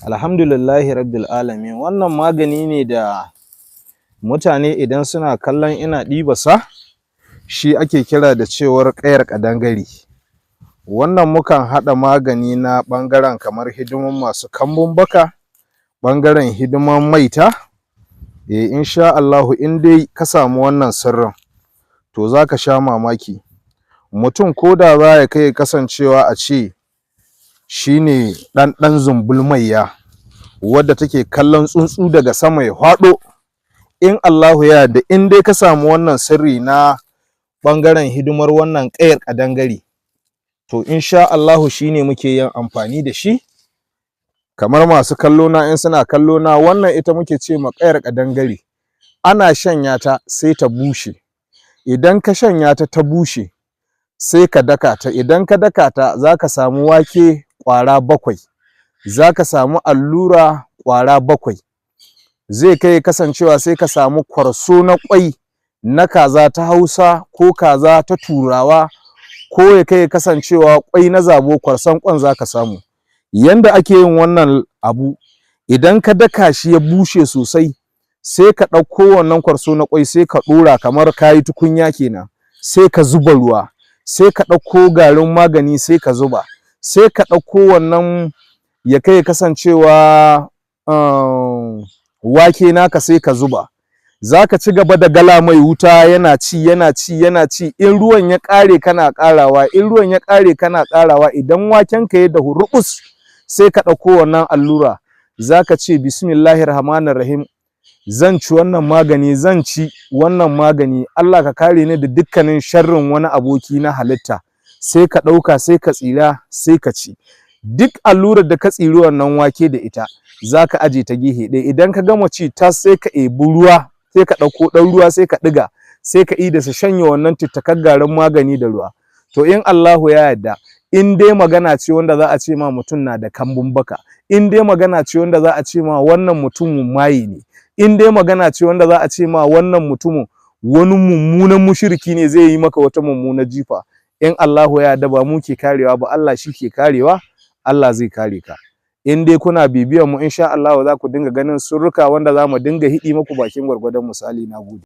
Alhamdulillahi rabbil alamin. Wannan magani ne da mutane idan suna kallon ina ɗiba sa, shi ake kira da cewar ƙayar ƙadangare. Wannan mukan haɗa magani na ɓangaren kamar hidiman masu kambun baka, ɓangaren hidiman maita. Insha Allahu in dai ka samu wannan sirrin, to za ka sha mamaki. Mutum ko da za ya kai kasancewa a ce shi ne ɗan ɗan zumbul maiya wadda take kallon tsuntsu daga sama ya faɗo, in Allahu ya yarda, in dai ka samu wannan sirri na ɓangaren hidimar wannan ƙayar ƙadangare, to insha Allahu shi ne muke yin amfani da shi. Kamar masu kallo na, in suna kallo na, wannan ita muke ce ma ƙayar ƙadangare. Ana shanya ta sai ta bushe. Idan ka shanya ta ta bushe, sai ka daka ta. Idan ka daka ta, za ka samu wake ƙwara 7, za ka samu allura ƙwara 7, zai kai kasancewa sai ka samu kwarso na ƙwai na kaza ta Hausa ko kaza ta Turawa, ko ya kai kasancewa ƙwai na zabo, kwarson ƙwan za ka samu. Yanda ake yin wannan abu, idan ka daka shi ya bushe sosai, sai ka ɗauko wannan kwarso na ƙwai, sai ka ɗora kamar ka yi tukunya kenan, sai ka zuba ruwa, sai ka ɗauko garin magani, sai ka zuba, sai ka ɗauko wannan ya kai kasancewa wake naka, sai ka zuba. Za ka ci gaba da gala mai wuta, yana ci, yana ci, yana ci. In ruwan ya ƙare kana ƙarawa, in ruwan ya ƙare kana ƙarawa. Idan waken ka ya dahu ruɓus, sai ka ɗauko wannan allura, za ka ce: "Bismillahir rahmanir rahim, zan ci wannan magani, zan ci wannan magani, Allah ka kare ni da dukkanin sharrin wani aboki na halitta." Sai ka ɗauka, sai ka tsira, sai ka ci. Duk allurar da ka tsiri wannan wake da ita, za ka aje ta gehe ɗaya. Idan ka gama ci tas, sai ka ebi ruwa, sai ka ɗauko ɗan ruwa, sai ka ɗiga, sai ka ida su shanye wannan tuttakar garin magani da ruwa. To in Allahu ya yarda, in dai magana ce wanda za a ce ma mutum na da kambun baka, in dai magana ce wanda za a ce ma wannan mutumin maye ne, in dai magana ce wanda za a ce ma wannan mutumin wani mummunan mushriki ne, zai yi maka wata mummunar jifa, in Allahu ya yarda, ba mu ke karewa ba, Allah shi ke karewa. Allah zai kare ka. In dai kuna bibiyan mu, insha Allah za ku dinga ganin sirrika wanda za mu dinga hidi muku bakin gwargwadon misali. Na gode.